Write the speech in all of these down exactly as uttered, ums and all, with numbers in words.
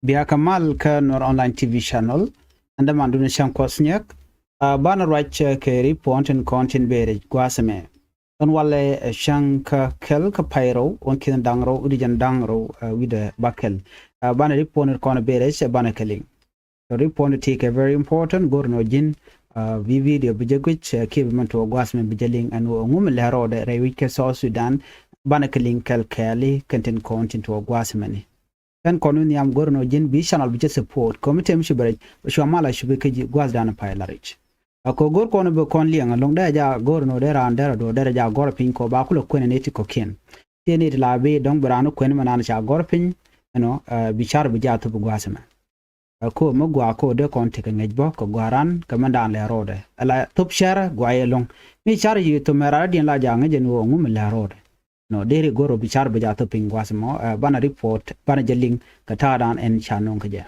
Bia kɛ mal kä Nuer Online T V channel. Ɛn dämandun Cäŋ Kuɔth Nyɛk. Ɛ, banɛ ruac, ɛ, kɛ ripot tin kɔn tin bëë rɛc gua̱a̱th ɛmɛ. Kɔn walɛ, ɛ, cäŋ kä kɛl kä pay rɛw, wän ki̱n da̱ŋ rɛw, wi̱cdɛ jiɛn da̱ŋ rɛw, ɛ, wi̱cdɛ bäkɛl. Ɛ, banɛ ripot tin kɔn bëë rɛc, ɛ, banɛ kɛ liŋ. Kɛ ripot ti kɛ very important, go̱r nɔ ji̱n, ɛ, bi video bi jɛ guic, ɛ, kiɛ bi mɛn tuɔɔk gua̱a̱th ɛmɛ bi jɛ liŋ ɛn ɣöö ɛŋu mi lɛ rɔɔdɛ rɛy wec kä South Sudan, banɛ kɛ liŋ kɛl kɛɛli kɛn tin kɔn tin tuɔɔk gua̱a̱th ɛmɛni. Kɛn kɔn wi̱n nhiam go̱r nɔ ji̱n bi channel bi jɛ support. Kɔmi tɛm ci bɛ rɛc, bɛ cua mal a cupi kä ji̱ gua̱a̱thdan pay la rɛc. Ɛ kɔ go̱r kɔn bɛ kɔn liɛŋ ɛlɔ̱ŋ dee ja go̱r nɔ dee raan derɛ duɔ̱ɔ̱r derɛ ja gɔr piny kɔ ba kulɛ kuɛn ni ti kɔ̱kiɛn. Ti ni ti la bi dɔ̱ŋ bi raan kuɛn mɛ naan ca gɔr piny, you know, ɛ, bi car bi ja thop gua̱a̱th ɛmɛ. Ɛ kɔ mi gɔaa kɔ dee kɔn tekɛ ŋäc bä kɛ gɔaa raan kɛ mɛn daan lɛ rɔɔdɛ. Ɛ la thop cɛrɛ gɔaa yɛ lɔ̱ŋ. Mi car yi thop mɛ raan diɛn la ja ŋäc ɛn ɣöö ɛŋu mi lɛ rɔɔdɛ. Nɔ deri go̱r ɔ bi car bi ja thop piny gua̱a̱th ɛmɔ, ɛ, banɛ ripot, banɛ jɛ liŋ kɛ ta̱a̱dan ɛn ca nöŋ kä jɛ.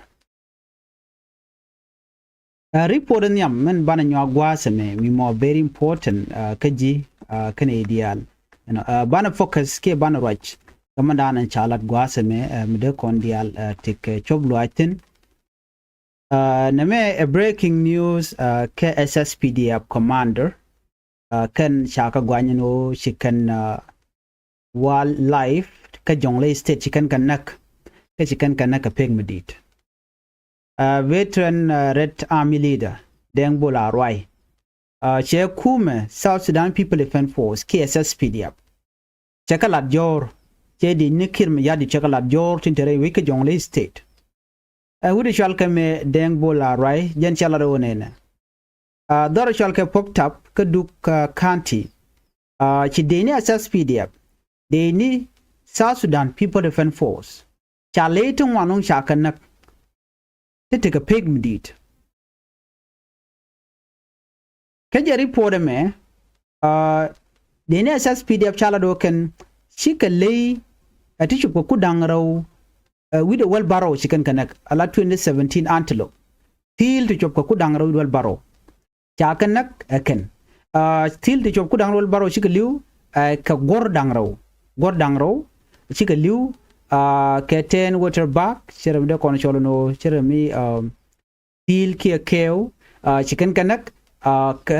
Ɛ, ripot in nhiam min banɛ nyuak gua̱a̱th ɛmɛ mi mɔ very important, ɛ, kä ji̱, ɛ, kɛnɛ i̱ diaal. You know, ɛ, banɛ focus kiɛ banɛ ruac kɛ mɛn daan ɛn ca lat gua̱a̱th ɛmɛ, ɛ, mi dee kɔn diaal, ɛ, tekɛ, ɛ, cop luaac thi̱n. Ɛ, nɛmɛ ɛ breaking news, ɛ, kä S S P D F commander, ɛ, kɛn ca kɛ guany ɛn ɣöö ci kɛn, ɛ, wildlife kä Jonglei State ci kɛn kɛ näk, kä ci kɛn kɛ näk kɛ pek mi di̱i̱t. Ɛ, veteran, ɛ, Red Army leader Deng Bol Arwai, ɛ, cɛ kumɛ South Sudan People Defense Force kiɛ S S P D F cɛ kɛ lat jɔ̱ɔ̱r, cɛ di ni Kiir Mayardit cɛ kɛ lat jɔ̱ɔ̱r tin te rɛy wec kä Jonglei State. Ɛ, wut i̱ cɔal kɛ mɛ Deng Bol Arwai jɛn cɛ lat ɣöö nɛnɛ. Ɛ, dhɔr cɔal kɛ Pok Tap kä Duk, ɛ, County. Ɛ, ci dee ni S S P D F, dee ni South Sudan People Defense Force ca ley ti ŋuan wun ca kɛ näk ti tekɛ pek mi di̱i̱t. Kä jɛ ripot ɛmɛ, ɛ, dee ni S S P D F ca la do̱ kɛn cikɛ ley, ɛ, ti cop kɛ ku da̱ŋ rɛw, ɛ, wi̱cdɛ wäl bärɔw ci kɛn kɛ näk, ala twenty seventeen antelope. Thi̱i̱l ti cop kɛ ku da̱ŋ rɛw wi̱cdɛ wäl bärɔw ca kɛ näk ɛ kɛn. Ɛ, thi̱i̱l ti cop ku da̱ŋ rɛw wäl bärɔw cikɛ li̱w, ɛ, kɛ guɔ̱r da̱ŋ rɛw. Guɔ̱r da̱ŋ rɛw cikɛ li̱w, ɛ, kɛ ten water buck, cɛ rɛ mi dee kɔn cɔl nɔ, cɛ rɛ mi, ɛ, thi̱i̱l kiɛ kɛɛw, ɛ, ci kɛn kɛ näk, ɛ, kɛ,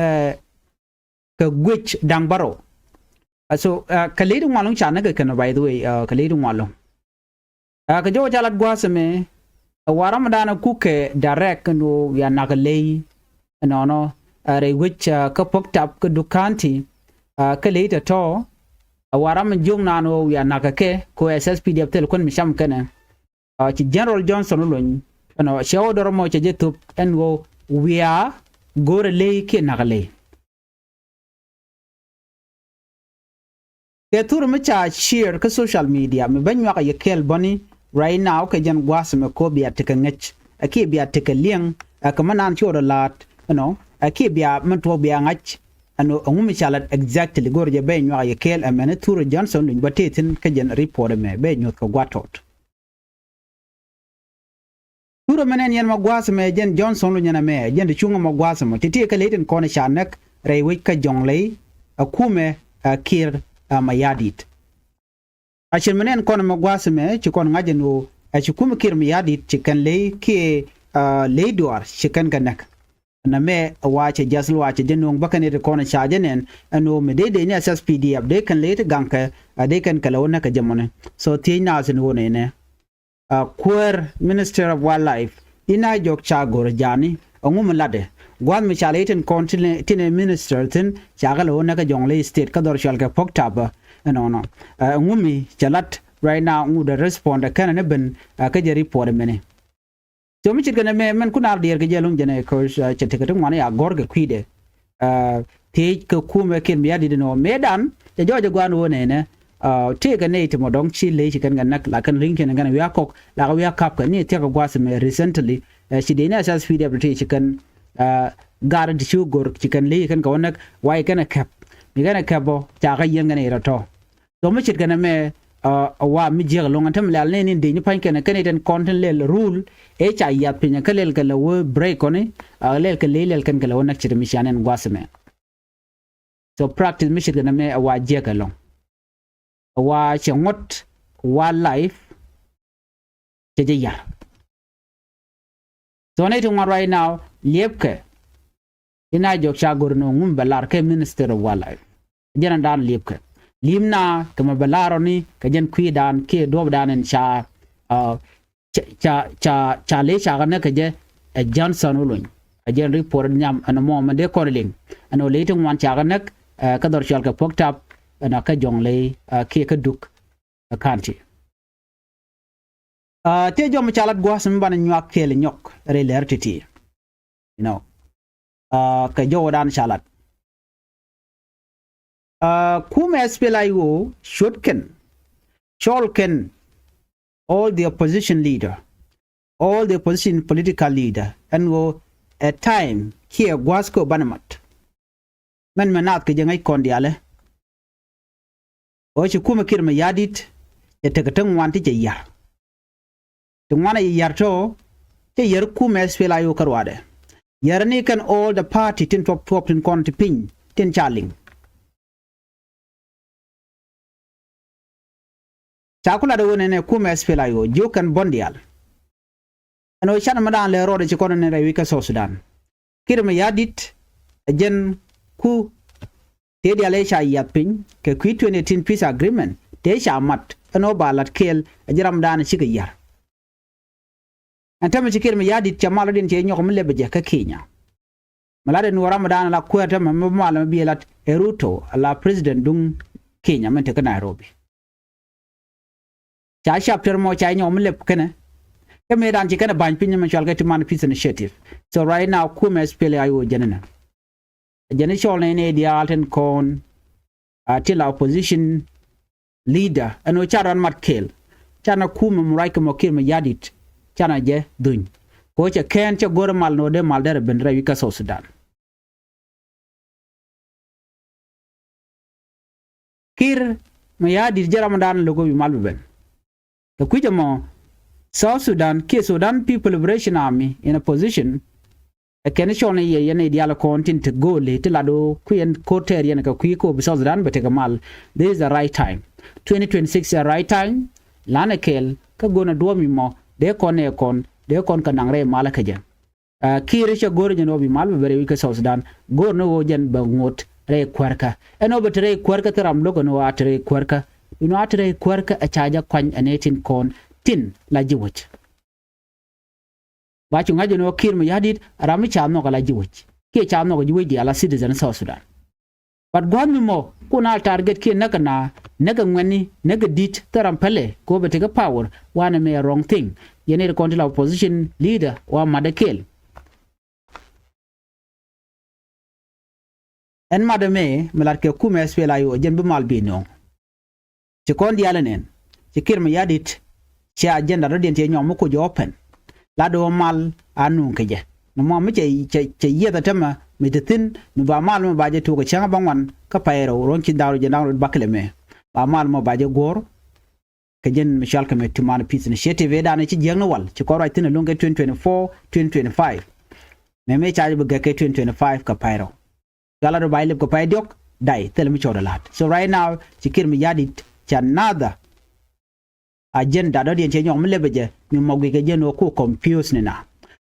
kɛ guec da̱ŋ bärɔw. Ɛ, so, ɛ, kɛ ley ti ŋuan lɔ̱ŋ ca näk kɛ kɛn, by the way, ɛ, kɛ ley ti ŋuan lɔ̱ŋ. Ɛ, kɛ jɔw ca lat gua̱a̱th ɛmɛ, ɛ, wa ram dan ɛ kukɛ direct ɛn ɣöö wiaa nak ley ɛnɔnɔ, ɛ, rɛy wec, ɛ, kä Pok Tap kä Duk County, ɛ, kä ley tɔ̱tɔ̱, ɛ, wa ram jiök naan ɣöö wiaa nak kɛ kɛ, kɛ ɣöö S S P D F thil kuän mi cam kɛnɛ. Ɛ, ci General Johnson Olony, ɛnɔ, cɛ wä dɔr mɔ cɛ jɛ thop ɛn ɣöö wiaa go̱o̱rɛ ley kiɛ nak ley. Kɛ thur mi ca share kä social media mi bä nyuak a yɛ kɛɛl bäni right now kɛ jɛn gua̱a̱th mɛ kɔ bia tekɛ ŋäc, ɛ kiɛ bia tekɛ liɛŋ, ɛ kɛ mɛ naan ci wä dɔ la̱a̱t, you know, ɛ kiɛ bia mɛ tuɔɔk bia ŋa̱c, ɛn ɣöö ɛŋu mi ca lat exactly go̱r jɛ bä nyuak a yɛ kɛɛl ɛmɛni thur Johnson Olony bä tëë thi̱n kä jɛn ripot ɛmɛ bä nyuɔ̱th kɛ gua̱a̱th tɔt. Thurɛ mɛn ɛn yɛn ma gua̱a̱th mɛ jɛn Johnson Olony ɛn ɛmɛ jɛn ti cuŋä ma gua̱a̱th mɛ ti ti kɛ ley tin kɔn ca näk rɛy wec kä Jonglei, ɛ kumɛ, ɛ Kiir, ɛ Mayardit. A cin mɛn ɛn kɔn ma gua̱a̱th mɛ ci kɔn ŋa̱c ɛn ɣöö ɛ ci kumɛ Kiir Mayardit ci kɛn ley kiɛ, ɛ, ley duaar ci kɛn kɛ näk. Nɛmɛ ɛ wa cɛ jiath luaac cɛ jɛ nööŋ bä kɛn iti kɔn ca jɛ nɛn ɛn ɣöö mi dee dee ni S S P D F dee kɛn ley ti gaŋkɛ, ɛ dee kɛn kɛ lɛ wä näk kɛ jɛ mɔni. So thiec naath ɛn ɣöö nɛnɛ. Ɛ kuäär Minister of Wildlife, Ina Jok ca go̱r ja̱a̱ni, ɛŋu mi latdɛ? Gua̱a̱th mi ca lɛ itin kɔn tinɛ, tinɛ minister thi̱n, ca kɛ lɛ wä näk kä Jonglei State, kä dhɔr cɔal kɛ Pok Tap, ɛnɔnɔ. Ɛ, ɛŋu mi cɛ lat right now, ŋut ɛ respond ɛ kɛnɛ ni ben, ɛ, kä jɛ report ɛmɛni. So mi ce̱tkɛ nɛmɛ, mɛn kun a diɛɛr kɛ jɛ lo̱ŋ jɛn ɛ, cɛ tekɛ ti ŋuan ya gɔ̱r kɛ kui̱dɛ. Ɛ, thiec kɛ kumɛ Kiir Mayardit ɛn ɣöö mëëdan cɛ jɔɔc ɛ gua̱a̱n ɣöö nɛnɛ, ɛ, tëëkɛ nɛy ti mɔ dɔ̱ŋ ci ley ci kɛn kɛ näk, la kɛn ri̱ŋ kɛn kɛn wi̱i̱ a kɔk, la kɛ wi̱i̱ a ka̱pkɛ ni thia̱k kɛ gua̱a̱th mɛ recently, ɛ, ci dee ni S S P D F ti ci kɛn, ɛ, gaat ti ci go̱r ci kɛn ley ci kɛn kɛ wä näk, wa ci kɛn ɛ kɛp. Mi kɛn ɛ kɛp bä ca kɛ yiɛn kɛn ɛ rɔ tɔ̱. Thom mi ce̱tkɛ nɛmɛ, ɛ, ɛ wa mi jiäk ɛlɔ̱ŋ ɛn täämɛ lɛl ni ni dec ni pa̱ny kɛn kɛn itɛn kɔn tin lɛl rule ëë ca yiath piny kä lɛl kɛ lɛ wä break kɔni, ɛ, lɛl kɛ ley lɛl kɛn kɛ lɛ wä näk ce̱t mi cia nɛn gua̱a̱th ɛmɛ. So practice mi ce̱tkɛ nɛmɛ ɛ wa jiäk ɛlɔ̱ŋ. Ɛ wa cɛ ŋuɔ̱t wildlife cɛ jɛ yar. So nɛy ti ŋuan right now, liɛpkɛ. Inɛ jɔk ca go̱r ni ŋum bɛ lar kɛ Minister of Wildlife. Jɛn dan liɛpkɛ. Li̱m na kɛ mɛ bɛ lar ɔ ni kɛ jɛn kui̱dan kiɛ duɔ̱ɔ̱pdan in ca, uh, ca, ca, ca, ca ley ca kɛ näk kɛ jɛ ɛ Johnson Olony. Ɛ jɛn report nhiam ɛn mɔ mɛ dee kɔn liŋ. Ɛn ɔ ley ti ŋuan ca kɛ näk, uh, kä dhɔr cɔal kɛ Pok Tap, ɛn ɔ kä Jɔŋley, uh, kiɛ kä Duk, uh, County. Uh, tëë jɔm ca lat gua̱a̱th mi banɛ nyuak kɛɛl nyɔk rɛy lɛr ti̱ti̱. You know, uh, kɛ jɔwdan ca lat. Uh, kumɛ S P L A I O cuɔt kɛn, cɔl kɛn all the opposition leader, all the opposition political leader, ɛn ɣöö ɛ time kiɛ gua̱a̱th kɛ banɛ mat. Mɛn mɛ naath kɛ jɛ ŋäc kɔn diaalɛ. Ɣöö ci kumɛ Kiir Mayardit cɛ tekɛ ti ŋuan ti cɛ yar. Ti ŋuan a yar tɔ cɛ yar kumɛ S P L A I O kä ruaadɛ. Yar ni kɛn all the party tin tuɔp tuɔp tin kɔn ti piny tin ca liŋ. Ca ku lat ɣöö nɛnɛ kumɛ S P L A I O jiök kɛn buɔ̱n diaal. Ɛn ɣöö canɛ mi daan lɛ rɔɔdɛ ci kɔn ni rɛy wi̱c kä South Sudan. Kiir Mayardit ɛ jɛn ku tëë diaal ëë ca yiath piny kɛ kui̱ twenty eighteen peace agreement tëë ca mat ɛn ɣöö ba lat kɛɛl ɛ ji̱ ram daan cikɛ yar. Ɛn tämɛ ci Kiir Mayardit cɛ mal ɔ diɛn cɛ nyɔk mi lɛpɛ jɛ kä Kenya. Mi lat ɛn ɣöö ram daan la kuäär tämɛ mi mal mi biɛ lat ɛ Ruto ala president duŋ Kenya min te kä Nairobi. Ca chapter mɔ ca nyɔk mi lɛp kɛnɛ. Kä mëë dan ci kɛnɛ ba̱ny piny mɛ cɔal kɛ ti man peace initiative. So right now kumɛ S P L A I O jɛn inɛ. Jɛn i̱ cɔl nɛ inɛ diaal tin kɔn. A ti la opposition leader ɛn ɣöö ca ran mat kɛɛl. Canɛ kumɛ mi ruac kɛ mɔ Kiir Mayardit. Canɛ jɛ dhuny. Kɛ ɣöö cɛ kɛn cɛ go̱r mal ni ɣöö dee mal derɛ ben rɛy wi̱c kä South Sudan. Kiir Mayardit jɛ ram dan lo̱k ɣöö bi mal bi ben. Kɛ kui̱c ɛmɔ South Sudan kiɛ Sudan People Liberation Army in a position. Ɛ kɛn cɔl ni yɛ yɛn i̱ diaal kɔn tin te go̱o̱li ti lat ɣöö kui̱ ɛn ko̱r tɛɛr yɛn kɛ kui̱ ko̱o̱p South Sudan bɛ tekɛ mal. This is the right time. Twenty twenty-six is the right time. Lanɛ kɛɛl kä go̱n ɛ duɔ̱ɔ̱p mi mɔ dee kɔn ɛ kɔn dee kɔn kɛ naŋ rɛy mal kä jɛ. Ɛ Kiir cɛ go̱r jɛn ɣöö bi mal bɛ bɛ rɛy wi̱c kä South Sudan. Go̱r ni ɣöö jɛn bɛ ŋot rɛy kuäärkä. Ɛn ɣöö bɛ te rɛy kuäärkä thil ram lo̱k ɛn ɣöö a te rɛy kuäärkä. Ɛn ɣöö a te rɛy kuäärkä ɛ ca jɛ kuany ɛ nɛy tin kɔn tin la ji̱ wec. Ba cu ŋa̱c ɛn ɣöö Kiir Mayardit ram mi ca nhɔk ala ji̱ wec kiɛ ca nhɔk ji̱ wec diaal a citizen South Sudan. But gua̱a̱th mi mɔ kun a target kiɛ näk kɛ na näk kɛ ŋuɛ̈tni näk kɛ di̱t thil ram pälɛ kɛ ɣöö bɛ tekɛ power wanɛ mɛ a wrong thing. Yɛn ɛ kɔn ti la opposition leader wa mat ɛ kɛɛl. Ɛn mat ɛmɛ mi lat kɛ kumɛ S P L A I O jɛn bi mal bi nööŋ. Ci kɔn diaal ɛ nɛn ci Kiir Mayardit cɛ agenda dɔ̱diɛn cɛ nyɔk mi kuc open. Lat ɣöö mal a nuŋ kɛ jɛ nɔmɔ mi cɛ cɛ cɛ yieth ɛ tämɛ mi te thi̱n mi ba mal mi ba jɛ tuɔk ɛ cäŋ ɛ bä ŋuan kä pay rɛw ruɔ̱n ci da̱ŋ rɛw jɛ da̱ŋ rɛw bakilɛ mɛ ba mal mɔ ba jɛ guɔ̱ɔ̱r. Kɛ jɛn mi cɔal kɛ mɛ ti man peace initiative ëë danɛ ci jiäkni wal ci kɔn ruac thi̱n ɛ luŋ kɛ twenty twenty-four, twenty twenty-five. Mɛ mëë ca jɛ bi gɛk kɛ twenty twenty-five kɛ pay rɛw. Cɔal a dɔ ba ilip kɛ pay diɔk day thil mi cɔɔdɛ la̱t. So right now ci Kiir Mayardit ca another agenda dɔ̱diɛn cɛ nyɔk mi lɛpɛ jɛ mi mɔ guic kɛ jɛn ɣöö ku confuse ni na.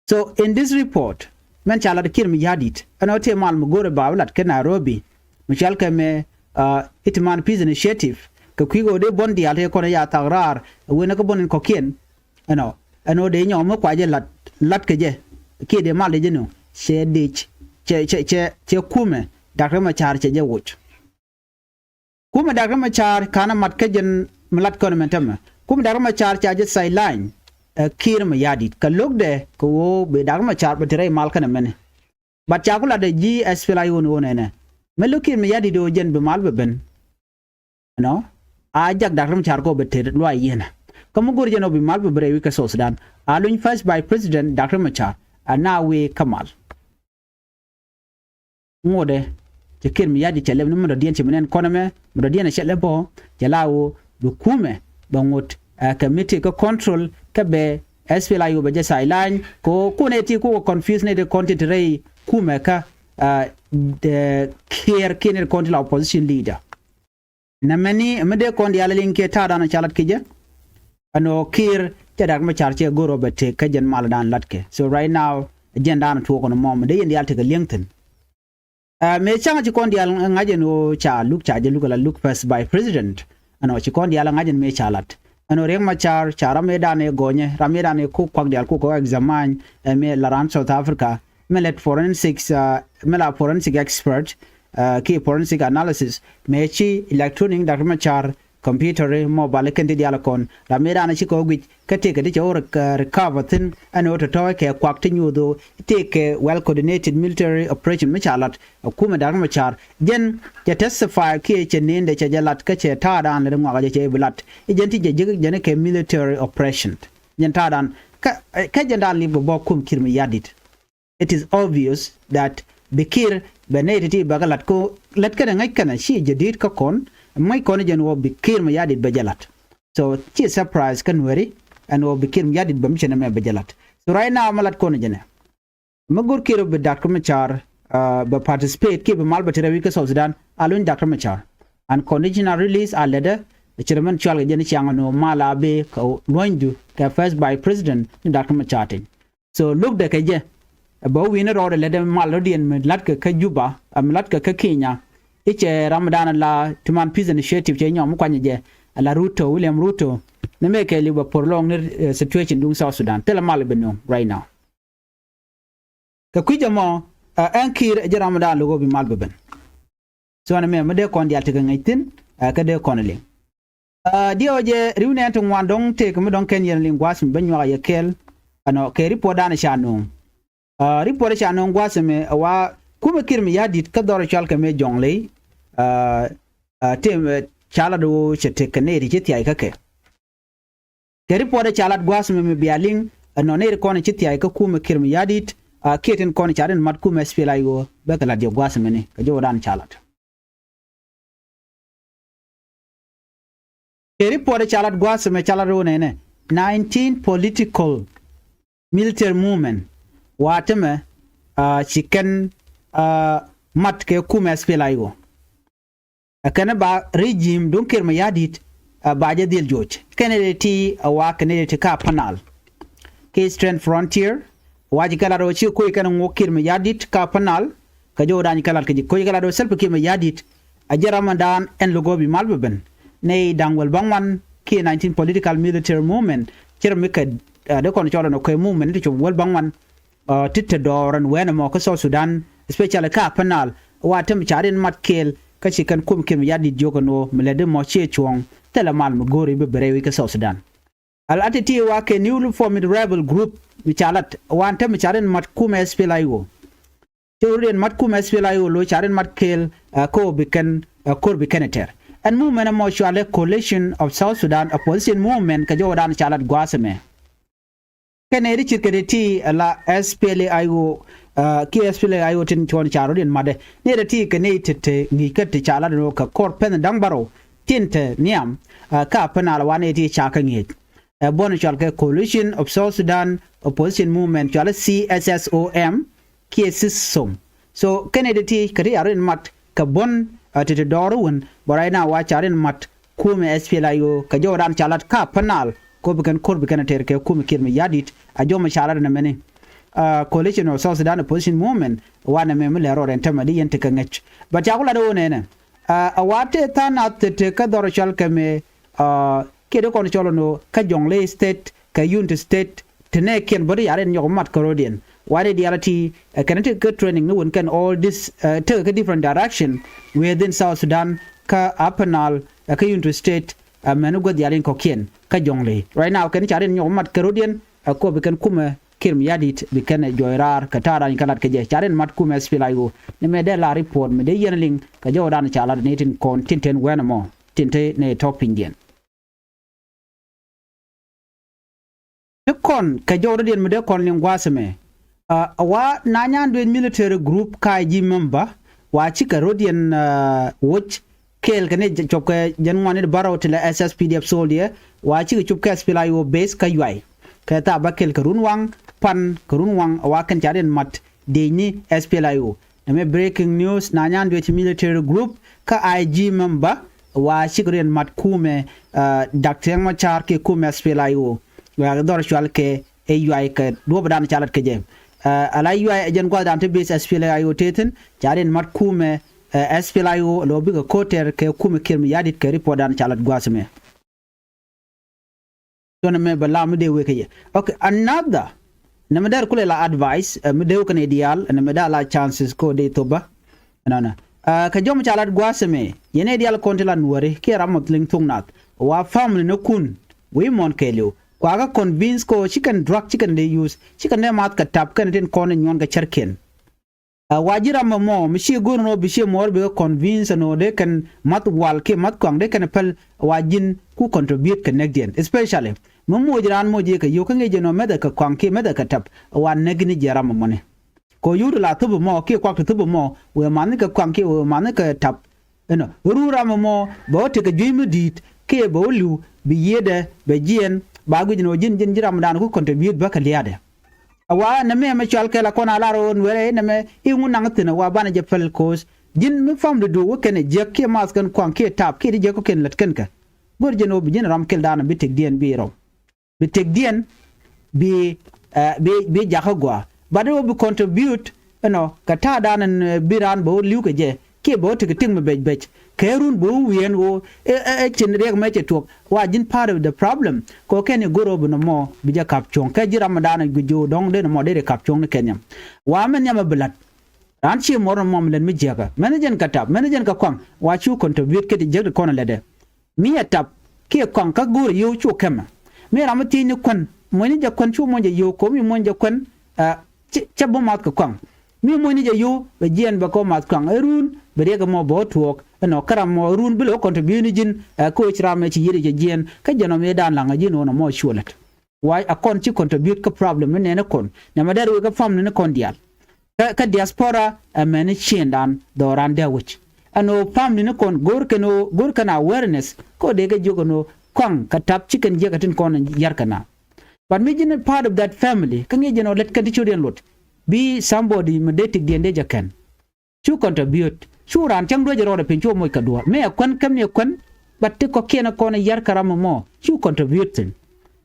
So in this report mɛn ca lat Kiir Mayardit ɛn ɣöö tëë mal mi go̱o̱rɛ ba lat kä Nairobi mi cɔal kɛ mɛ, uh, it man peace initiative kɛ kui̱ ɣöö dee buɔ̱n diaal tëë kɔn ɛ ya thak raar ɛ wen ɛ kä buɔ̱n in kɔ̱kiɛn. Ɛnɔ ɛn ɣöö dee nyɔk mi kuacɛ lat lat kɛ jɛ kiɛ dee mal dee jɛ nööŋ cɛ dec cɛ cɛ cɛ cɛ kumɛ Dak Riek Machar cɛ jɛ woc. Kumɛ Dak Riek Machar ka̱n ɛ mat kä jɛn mi lat kɔn ɛmɛn tämɛ. Kumɛ Dak Riek Machar ca jɛ sideline ɛ Kiir Mayardit kɛ lo̱kdɛ kɛ ɣöö bɛ Dak Riek Machar bɛ te rɛy mal kɛnɛ mɛni. But ca ku latdɛ ji̱ S P L A I O ni ɣöö nɛnɛ mi lo̱k Kiir Mayardit ɣöö jɛn bi mal bɛ ben. Ɛnɔ a jak Dak Riek Machar kɛ ɣöö bɛ te luay yieenä. Kä mi go̱r jɛn ɣöö bi mal bɛ ben rɛy wi̱c kä South Sudan a luny First Vice President Dak Riek Machar a na wee kä mal. Ŋotdɛ cɛ Kiir Mayardit cɛ lɛp ni mi dɔ̱diɛn cɛ mi nɛn kɔn ɛmɛ mi dɔ̱diɛn ɛ cɛ lɛp bä cɛ la ɣöö bi kumɛ bɛ ŋot, ɛ, kɛ mi ti kä control kä bɛ S P L A I O bɛ jɛ sideline kɛ ɣöö kun ɛ ti kukɛ confuse ni ti kɔn ti ti rɛy kumɛ kä, ɛ, Kiir kiɛ ni ti kɔn ti la opposition leader. Nɛ mɛni mi dee kɔn diaal liŋ kiɛ ta̱a̱ danɔ ca lat kɛ jɛ. Ɛn ɣöö Kiir cɛ Dak Macar cɛ go̱r ɣöö bɛ tëk kä jɛn mal dan latkɛ. So right now, jɛn dan tuɔɔk kɔn mɔ mi dee yɛn diaal tekɛ li̱eŋ thi̱n. Ɛ, mëë cäŋ ci kɔn diaal ŋa̱c ɛn ɣöö ca luk ca jɛ luk ala luk first vice president. Ɛn ɣöö ci kɔn diaal ŋa̱c ɛn mëë ca lat. Ɛn ɣöö Riek Macar ca ram mëë dan ɛ gɔnyɛ, ram mëë dan ɛ kuk kuak diaal kuk kɛ examine, ɛ, mëë la ran South Africa, mëë lät forensics, ɛ, mëë la forensic expert, ɛ, ki forensic analysis, mëë ci electronic Dak Macar computer, mobile kɛn ti diaal kɔn. Ram mëë dan ci kɛ wä guic, kä tëëkɛ ti cɛ wä rec-, ɛ, recover thi̱n, ɛn ɣöö tɔ̱tɔ̱ kɛ kuak ti nyuuth ɣöö tëëkɛ well coordinated military operation mi ca lat, ɛ, kumɛ Dak Macar. Jɛn cɛ testify kiɛ cɛ nendɛ cɛ jɛ lat kä cɛ ta̱a̱ dan lɛ ri ŋuak jɛ cɛ bi lat. I̱ jɛn ti jɛ ji̱ jɛn kɛ military operation. Jɛn ta̱a̱ dan kä, ɛ, kä jɛn dan lip kɛ bä kum Kiir Mayardit. It is obvious that bi Kiir bɛ nɛy ti̱ti̱ bɛ kɛ la̱t kɛ ɣöö lät kɛnɛ ŋäc kɛnɛ ci jadid kä kɔn, ŋäc kɔn jɛn ɣöö bi Kiir Mayardit bɛ jɛ la̱t. So ci surprise kä Nuɛri ɛn ɣöö bi Kiir Mayardit bɛ mi cɛ nɛmɛ bɛ jɛ la̱t. So right now mi la̱t kɔn jɛnɛ, mi go̱r Kiir bi Dak Macar, uh, bɛ participate kiɛ bi mal bɛ ti rɛw wi̱c kä South Sudan, a luny Dak Macar. Unconditional release a lätdä, ci rɛ mɛn cual kɛ jɛn ciaŋ ɛn ɣöö mal a bi kɛ luɔ̱nydu kɛ first vice president ni Dak Macar teny. So lukdɛ kɛ jɛ, ɛ, bä wi̱n rɔɔdɛ lätdɛ mal rɔ̱diɛn mi la̱tkɛ kä Juba, ɛ, mi la̱tkɛ kä Kenya. I̱ cɛ ram dan la ti man Peace Initiative cɛ nyɔm mi kuanyɛ jɛ, ɛ, la Ruto, William Ruto. Ni mëë kɛ li̱w bɛ prolong ni, ɛ, situation duŋ South Sudan. Thilɛ mal bi nööŋ right now. Kɛ kui̱c ɛmɔ, ɛ, ɛn Kiir ɛ jɛ ram dan lo̱k ɣöö bi mal bi ben. So ɛn ɛmɛ mi dee kɔn diaal tekɛ ŋäc thi̱n, ɛ, kä dee kɔn liŋ. Ɛ, diɛw jɛ ri̱w nɛn ti ŋuan dɔ̱ŋ tëëk mi dɔ̱ŋ kɛn yɛn liŋ gua̱a̱th mi ben nyuak a yɛ kɛɛl. Ɛnɔ kɛ report dan ca nööŋ. Ɛ, report ca nööŋ gua̱a̱th mi ɛ wa kumɛ Kiir Mayardit kä dhɔr cɔal kɛ mëë Jɔŋley. Ɛ, ɛ, tëë, ɛ, ca lat ɣöö cɛ tëk kɛ nɛy ti ci thia̱y kä kɛ. Kɛ report ca lat gua̱a̱th mi mi bia liŋ, ɛ, nɔ nɛy ti kɔn ci thia̱y kä kumɛ Kiir Mayardit, ɛ, kiɛ tin kɔn ca rin mat kumɛ S P L A I O, bɛ kɛ lat jɛ gua̱a̱th mi ni kɛ jɔwdan ca lat. Kɛ report ca lat gua̱a̱th mi ca lat ɣöö nɛnɛ, nineteen political military movement wa tämɛ, ɛ, ci kɛn, ɛ, mat kɛ kumɛ S P L A I O. Ɛ kɛn ba regime duŋ Kiir Mayardit, ɛ, ba jɛ dhil joc. Kɛn ɛ ti ɛ wa kɛn ɛ ti ka Upper Nile. Kɛ Eastern Frontier, wa ji̱ kɛ lat ɣöö ci koc kɛn ŋuɔk Kiir Mayardit ka Upper Nile, kɛ jɔw dan ji̱ kɛ lat kɛ ji̱ koc kɛ lat ɣöö Salva Kiir Mayardit a jɛ ram dan ɛn lo̱k ɣöö bi mal bi ben. Nɛy da̱ŋ wäl bäŋuan kiɛ nineteen political military movement, cir mi kɛ, ɛ, dee kɔn cɔl ɛn ɛ kɛ movement ti cop wäl bäŋuan. Ɛ, ti te dɔɔr ɛn wɛn ɛmɔ kä South Sudan, especially kä Upper Nile, wa tem ca rin mat kɛɛl, kä ci kɛn kum Kiir Mayardit jiök ɛn ɣöö mi lɛ di mɔ ciɛ cuɔ̱ɔ̱ŋ, thilɛ mal mi go̱o̱ri bi bɛ rɛy wi̱c kä South Sudan. Al a ti ti wa kɛ new formed rebel group mi ca lat, wa tem ca rin mat kum S P L A I O. Ci rin mat kum S P L A I O lo̱ ca rin mat kɛɛl, ɛ, kä ɣöö bi kɛn, ɛ, ko̱r bi kɛn ɛ tɛr. Ɛn movement ɛmɔ cɔalɛ Coalition of South Sudan Opposition Movement kɛ jɔwdan ca lat gua̱a̱th ɛmɛ. Kɛ nɛy ti ce̱tkɛ ti ti ala S P L A I O, ɛ, kiɛ S P L A I O tin cuɔ̱n ca rɔ̱diɛn matdɛ. Nɛy ti ti kɛ nɛy ti te ŋi̱i̱c kä ti ca lat ni wä kɛ kɔr pɛn da̱ŋ bärɔw tin te nhiam, ɛ, kä Upper Nile wa nɛy ti ca kɛ ŋi̱eec. Ɛ buɔ̱n cɔal kɛ Coalition of South Sudan Opposition Movement, cɔal C S S O M, kiɛ SSOM. So kɛn ɛ ti ti kɛ ti ca rɔ̱diɛn mat kɛ buɔ̱n, ɛ, ti ti dɔɔr wän, but right now wa ca rɔ̱diɛn mat kumɛ S P L A I O kɛ jɔwdan ca lat ka Upper Nile, ko bi kɛn ko̱r bi kɛn a tɛr kɛ kumɛ Kiir Mayardit, a jɔmɛ ca lat nɛ mɛni. Ɛ, Coalition of South Sudan Opposition Movement, wa nɛ mɛ mi lɛ rɔɔd ɛn tämɛ di yɛn ti kɛ ŋäc. But ca ku lat ɣöö nɛnɛ, ɛ, a wa tëë tha̱a̱ŋ nath te te kä dhɔr cɔal kɛ mɛ, ɛ, kiɛ di kɔn cɔl ɛn ɣöö kä Jonglei State, kɛ Unity State, te nɛɛkiɛn bä ti ca rin nyɔk mat kä ro̱diɛn. Wa ni diaal a ti, ɛ, kɛn ti kä training ni wän kɛn all this, ɛ, tekɛ kä different direction within South Sudan, kä Upper Nile, ɛ, kä Unity State, ɛ, mɛn gua̱th diaal in kɔ̱kiɛn kä Jonglei. Right now kɛn ca rin nyɔk mat kä ro̱diɛn, ɛ, kɔ bi kɛn kumɛ Kiir Mayardit bi kɛn ɛ jɔɔy raar kɛ ta̱a̱ rany kä lat kɛ jɛ. Ca rin mat kumɛ S P L A I O. Ni mɛ dee la report mi dee yɛn liŋ kɛ jɔwdan ca lat ni tin kɔn tin ten wɛn ɛmɔ tin te ni tɔ̱ pinydiɛn. Ti kɔn kɛ jɔw rɔ̱diɛn mi dee kɔn liŋ gua̱a̱th ɛmɛ. Ɛ, wa na nyan duec military group ka ji̱ member wa cikɛ rɔ̱diɛn, ɛ, woc kɛɛl kɛ ni cop kɛ jɛn ŋuan ni bärɔw ti lɛ S S P D F soldier wa cikɛ cop kɛ S P L A I O base kä Yuay. Kɛ thaap bä kɛɛl kɛ run waŋ pan kɛ run waŋ wa kɛn ca rɔ̱diɛn mat dec ni S P L A I O. Nɛmɛ breaking news na nyan duec military group kä I G member Wa cikɛ riɛn mat kumɛ, ɛ, Dak Riɛk Macar kiɛ kumɛ S P L A I O. Wa dhɔr cual kɛ ɛ yuay kɛ duɔ̱ɔ̱p dan ca lat kɛ jɛ. Ɛ, ala yuay ɛ jɛn gua̱th dan ti base S P L A I O tethin ca riɛn mat kumɛ, ɛ, S P L A I O lɔ bikɛ koter kɛ kumɛ Kiir Mayardit kɛ report dan ca lat gua̱th mɛ. Tɔnɛ mɛ bɛ la mi dee wek kɛ yɛ. Okay, another. Nɛ mɛ dɛr kulɛ la advice, ɛ, mi dee wek kɛ ni diaal, nɛ mɛ dee la chances ko dee thop ba. Nɔnɔ. Ɛ, kɛ jɔm ca lat gua̱a̱th mɛ, yɛn ni diaal kɔn ti la nuɔri, kiɛ ram mɔ thiliŋ thuk nath. Wa family ni kun, wi̱i̱ mɔn kɛɛliw. Kua kɛ convince ko, ci kɛn drug, ci kɛn dee use, ci kɛn dee math kɛ tap, kɛn tin kɔn in nyuɔn kɛ cärkiɛn. Ɛ, wa ji̱ ram mɔ mɔ mi ci go̱r nɔ bi ci muɔr bi kɛ convince nɔ dee kɛn math wal kiɛ math kuaŋ dee kɛn päl wa ji̱n ku contribute kɛ näkdiɛn. Especially mi moc raan moc yɛ kɛ yio̱k kä ŋi̱i̱c jɛ nɔ mɛthɛ kɛ kuaŋ kiɛ mɛthɛ kɛ tap wa näk ni jiɛ ram mɔ mɔni. Kɛ yio̱k ti la thup mɔ kiɛ kuak ti thup mɔ wëë math ni kɛ kuaŋ kiɛ wëë math ni kɛ tap. Inɔ run ram mɔ bɛ wä tekɛ juey mi di̱i̱t kiɛ bɛ wä li̱w bi yiëëdɛ bɛ jiɛn ba guic nɔ ji̱n ji̱n ji̱ ram dan ku contribute bä kɛ lia̱a̱dɛ. A wa nɛ mɛ mɛ cual kɛ la kɔn a lar ɣöö nuɛrɛ nɛ mɛ i̱ ŋun naŋ thi̱n a wa banɛ jɛ päl ko̱o̱th. Ji̱n mi family du wä kɛn ɛ jiäk kiɛ math kɛn kuaŋ kiɛ tap kiɛ ti jiäk kɔ kɛn lät kɛn kɛ. Go̱r jɛn ɣöö bi ji̱n ram kɛl danɔ bi tekdiɛn bi rɔw. Bi tekdiɛn bi, ɛ, bi, bi jakä gɔaa. But ɣöö bi contribute, you know, kɛ ta̱a̱ danɔ, ɛ, bi raan bɛ wä li̱w kɛ jɛ. Kiɛ bɛ wä tekɛ tik mi bɛc bɛc. Kɛ run bɛ wä wi̱i̱ ɛn ɣöö ɛ, ɛ, ɛ cin riɛk mɛ cɛ tuɔk. Wa ji̱n part of the problem. Kɛ ɣöö kɛn i̱ go̱r ɣöö bi nɔmɔ bi jɛ kap cuɔ̱ŋ. Kɛ ji̱ ram mi da̱a̱n i̱ guic ji̱ ɣöö dɔ̱ŋ dee nɔmɔ dee ri kap cuɔ̱ŋ ni kɛn nhiam. Wa mɛn nhiam ɛ bi la̱t. Raan ci muɔr nɔmɔ mi lät mi jiäkä. Mɛn ni jɛn kɛ tap, mɛn ni jɛn kɛ kuaŋ. Wa cu contribute kɛ ti jiäk ti kɔn ɛ lätdɛ. Mi ɛ tap kiɛ kɔaŋ kä go̱o̱r yio̱w cu kɛmɛ. Mi ram mi thiec ni kuän, muɔ̱ny ni jɛ kuän cu muɔ̱ny jɛ yio̱w ko̱ mi muɔ̱ny jɛ kuän, ɛ, cɛ, cɛ bä math kɛ kɔaŋ. Mi muɔ̱ny ni jɛ yio̱w bɛ jiɛɛn bɛ kɔ math kɔaŋ. Ɛ run bɛ riɛk ɛmɔ bɛ wä tuɔɔk. Ɛnɔ kä ram mɔ run bi lɛ wä contribute ni ji̱n, ɛ, koc ram ɛ ci yiëri jɛ jiɛɛn. Kä jɛn ɔ mi dan laŋ ɛ ji̱n ɣöö nɔmɔ cuɔlät. Wa a kɔn ci contribute kä problem ni nɛn ni kɔn. Nɛmɛ dɛr wek kä family ni kɔn diaal. Kä, kä diaspora ɛ mɛn ni ciëndan dhɔran dee wi̱c. Ɛn ɣöö family ni kɔn go̱r kɛn ɣöö go̱r kɛn awareness. Kä dee kɛ jiök ɛn ɣöö kɔaŋ kɛ tap ci kɛn jiäk ɛ tin kɔn yar kɛ na. But mi ji̱n part of that family kä ŋi̱i̱c jɛn ɣöö lät kɛn ti ciötdiɛn luɔt. Bi somebody mi dee tikdiɛn dee jɛ kɛn. Cu contribute. Cu raan cäŋ duec rɔɔdɛ piny cu moc kɛ duɔ̱ɔ̱r. Mi ɛ kuän kä mi ɛ kuän, but ti kɔ̱kiɛn ɛ kɔn ɛ yar kɛ ram ɛmɔ. Cu contribute thi̱n.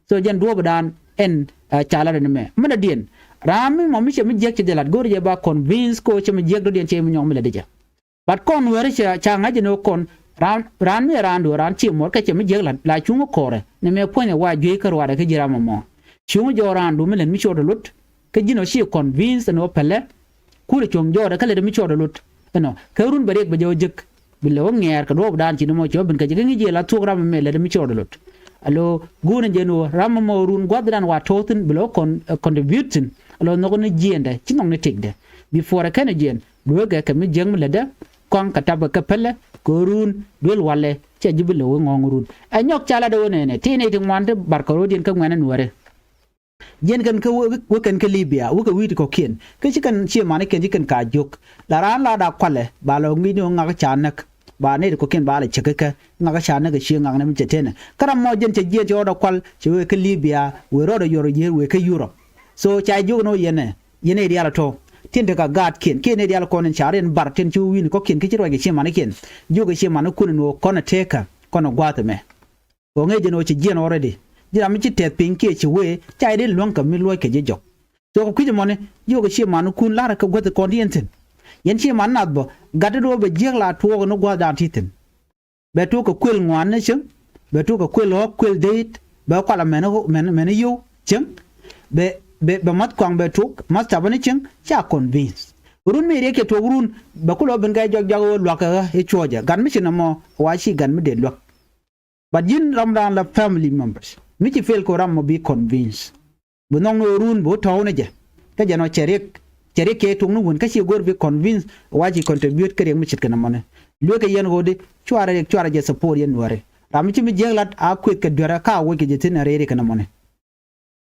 So jɛn duɔ̱ɔ̱pdan ɛn, ɛ, ca lat ɛn mɛ. Mɛn ɛ diɛn. Raan mi mɔ mi cɛ mi jiäk cɛ jɛ lat go̱o̱r jɛ ba convince ko cɛ mi jiäk dɔ̱diɛn cɛ mi nyɔk mi lɛ di jɛ. But kɔn weri ca, ca ŋa̱c ɛn ɣöö kɔn raan, raan mi ɛ raan duɔ̱ɔ̱r raan ci muɔr kɛ cɛ mi jiäk lat la cuŋ kɔrɛ. Ni mɛ puɔ̱nyɛ wa juey kä ruaadɛ kä ji̱ ram ɛmɔ. Cuŋ jɔɔk raan du mi lät mi cɔɔt ɛ lot. Kä ji̱n ɔ ci convince ɛn ɣöö pälɛ. Kurɛ cuɔ̱ŋ jɔɔdɛ kä lät mi cɔɔdɛ lot. Ɛnɔ kɛ run bɛ riɛk bɛ jɛ wä jek. Bi lɛ wä ŋɛɛr kɛ duɔɔpdan ci ni mɔ cɔɔp bin kɛ jɛ kä ŋi̱c jɛ la thuɔ̱k ram ɛmɛ lät mi cɔɔdɛ lot. Alo guun jɛ ni wä ram ɛmɔ run gua̱thdan wa to̱o̱thin bi lɛ wä kɔn, ɛ, contribute thin. Alo nhɔk ni jiɛɛndɛ ci nhɔk ni tëkdɛ. Bi puɔrɛ kɛn ɛ jiɛɛn dueekɛ kɛ mi jiäk mi lätdä. Kɔaŋ kɛ tapɛ kɛ pälɛ kɛ run duel walɛ. Cɛ ji̱ bi lɛ wä ŋɔ̱ɔ̱ŋ run ɛ nyɔk ca latdɛ wä nɛnɛ ti nɛy ti ŋuan ti barkɛ ro̱diɛn kä ŋuɛ̈nɛ nuäärɛ. Jiɛn kɛn kä wä, wä kɛn kä Libya, wä kɛ wi̱i̱ ti kɔ̱kiɛn. Kä ci kɛn ci mani kɛn ci kɛn ka jiök. La raan la da kualɛ, ba lɔ ŋi̱i̱c ni ɣöö ŋak ca näk. Ba nɛy ti kɔ̱kiɛn ba lɛ cäk kä, ŋak ca näk ɛ ci ŋak ni mi cɛ tenɛ. Kä ram mɔ jiɛn cɛ jiɛn cɛ rɔɔdɛ kual, cɛ wee kä Libya, wee rɔɔdɛ yɔr yiër, wee kä Europe. So ca jiök ni ɣöö yɛn ɛ, yɛn ɛ diaal ɛ tɔ̱. Tin te ka gaatkiɛn, kiɛn ɛ diaal kɔn in ca riɛn bar tin ci wi̱i̱ ni kɔ̱kiɛn, kä ci ruac kɛ ci manikiɛn. Jiök ɛ ci manikun in ɣöö kɔn ɛ tëëkä, kɔn ɛ gua̱a̱th ɛmɛ. Kɛ ɣöö ŋi̱i̱c jɛn ɣöö ci jiɛn already. Ji̱n ram mi ci tɛth piny kiɛ ci wee, ca jɛ dee luäŋ kɛ mi luɔc kɛ ji̱ jɔk. So kɛ kui̱c ɛmɔni, jiök ɛ ci manikun la̱rä kɛ guäth kɔn ti yɛn thi̱n. Yɛn ci mani nath bä, gat ti do̱r bɛ jiäk la tuɔɔk ni gua̱thdan ti thi̱n. Bɛ tuɔɔk kɛ kuël ŋuan ni cieŋ, bɛ tuɔɔk kɛ kuël ɣɔ̱k, kuël deet, bɛ kual amɛn, mɛn, mɛn yio̱w cieŋ. Bɛ, bɛ, bɛ math kɔaŋ bɛ tuɔɔk, math tapä ni cieŋ, ca convince. Run mi riɛk cɛ tuɔɔk run, bɛ kulɛ wä ben kɛ jɔk jɔk ɣöö lua̱k kɛ ɣä i̱ cuɔ̱ɔ̱cɛ. Gat mi ci nɔmɔ, wa ci gat mi dee luäk. But ji̱n ramdan la family members. Mi ci fail kɛ ram mɔ bi convince. Bi nhɔk ni ɣöö run bi wä tɔ̱w ni jɛ. Kä jɛn ɔ cɛ riɛk, cɛ riɛk cɛ tuɔk ni wun kä ci go̱r bi convince wa ci contribute kä riɛk mi ce̱tkɛ nɔmɔni. Lueekɛ yɛn ɣöödi cuarɛ riɛk cuarɛ jɛ support yɛn nuääri. Ram mi ci mi jiäk lat a kuëth kɛ duerä ka a woc kɛ jɛ thi̱n a rɛy riɛk kɛ nɔmɔni.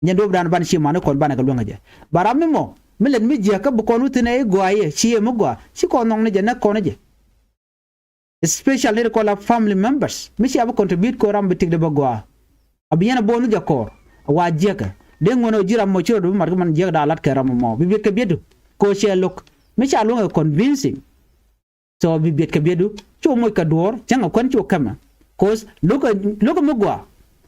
Nyɛ duɔ̱pdan ban ci mani kɔn banɛ kɛ luäŋ kɛ jɛ. Ba ram mi mɔ mi lät mi jiäk kä bi kɔn wä thi̱n ɛ i̱ gɔaa yɛ ci yɛ mi gɔaa ci kɔn nhɔk ni jɛ näk kɔn ni jɛ. Especially nɛy ti kɔn la family members mi cia bi contribute kɛ ram bi tikdɛ bä gɔaa. A bi yɛn a bo̱o̱n ni jɛ kɔɔr a wa jiäkä dee ŋuɔ̱n ɛ ji̱ ram mɔ ci rɔ duɔ̱p mat kä man jiäkä da̱a̱ lat kɛ ram mɔ bi biɛt kɛ biɛt du. Kɛ ɣöö cɛ lo̱k mi ca luäŋ ɛ convincing. Tɔ bi biɛt kɛ biɛtdu cu moc kɛ duɔ̱ɔ̱r cäŋ kɛ kuän cu kɛmɛ. Cause lo̱kɛ lo̱kɛ mi gɔaa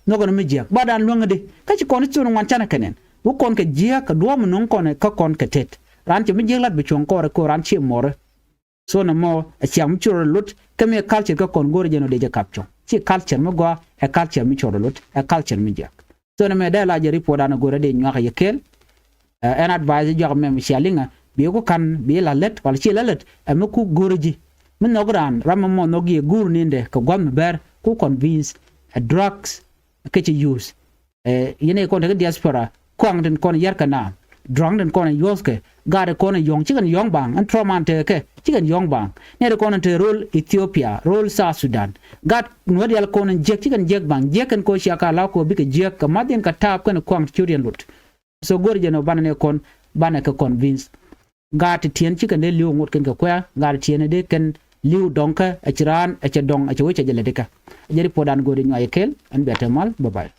nhɔkɛ ni mi jiäk ba daan luäŋädi kä ci kɔn ci thun ŋuan canɛ kɛ nɛn wä kɔn kɛ jiäk kɛ duɔ̱ɔ̱p mi nuŋ kɔn kä kɔn kɛ tet. Raan cɛ mi jiäk lat bi cuɔ̱ŋ kɔɔrɛ ko̱r raan ciɛ muɔrɛ. So nɔmɔ ɛ ciaŋ mi ci rɔ lot kä mi ɛ culture kä kɔn go̱o̱rɛ jɛn ɔ dee jɛ kap cuɔ̱ŋ. Ci culture mi gɔaa ɛ culture mi ci rɔ lot ɛ culture mi jiäk. So nɔmɔ ɛ dee la jɛ report an ɛ go̱o̱rɛ dee nyuak ɛ yɛ kɛɛl. Ɛ ɛn advice jɔak mɛm cia liŋä bi ku ka̱n bi la lät wala ci la lät ɛ mi ku go̱o̱rɛ ji̱. Mi nhɔk raan ram mi mɔ nhɔk yɛ go̱o̱r nindɛ kɛ gua̱th mi bɛr ku convince ɛ drugs kɛ ci use. Ɛ yɛn ɛ kɔn te kä diaspora kuaŋ tin kɔn yɛr kɛ naam. Drugs tin kɔn yuɔth kɛ gaat kɔn yɔ̱ŋ ci kɛn yɔ̱ŋ baŋ ɛn trɔm an tekɛ kɛ ci kɛn yɔ̱ŋ baŋ. Nɛɛt kɔn te rol Ethiopia rol South Sudan. Gaat nuɔ̱t yal kɔn jiɛk ci kɛn jiɛk baŋ jiɛk kɛn kɔ cia ka la kɔ bikɛ jiɛk kɛ math yɛn kɛ taap kɛn kuaŋ ti ciöt yɛn lot. So go̱r jɛn ɔ banɛ nɛ kɔn banɛ kɛ convince. Gaat ti tiɛn ci kɛn dee li̱w ŋot kɛn kɛ kuɛ̈ɛ̈ gaat ti tiɛn dee kɛn li̱w dɔŋkä ɛ ci raan ɛ cɛ dɔŋ ɛ cɛ wec ɛ jɛ lɛ dikä. Ɛ jɛ ri puɔ̱dan go̱r inyuay kɛl ɛn bia te mal bye bye.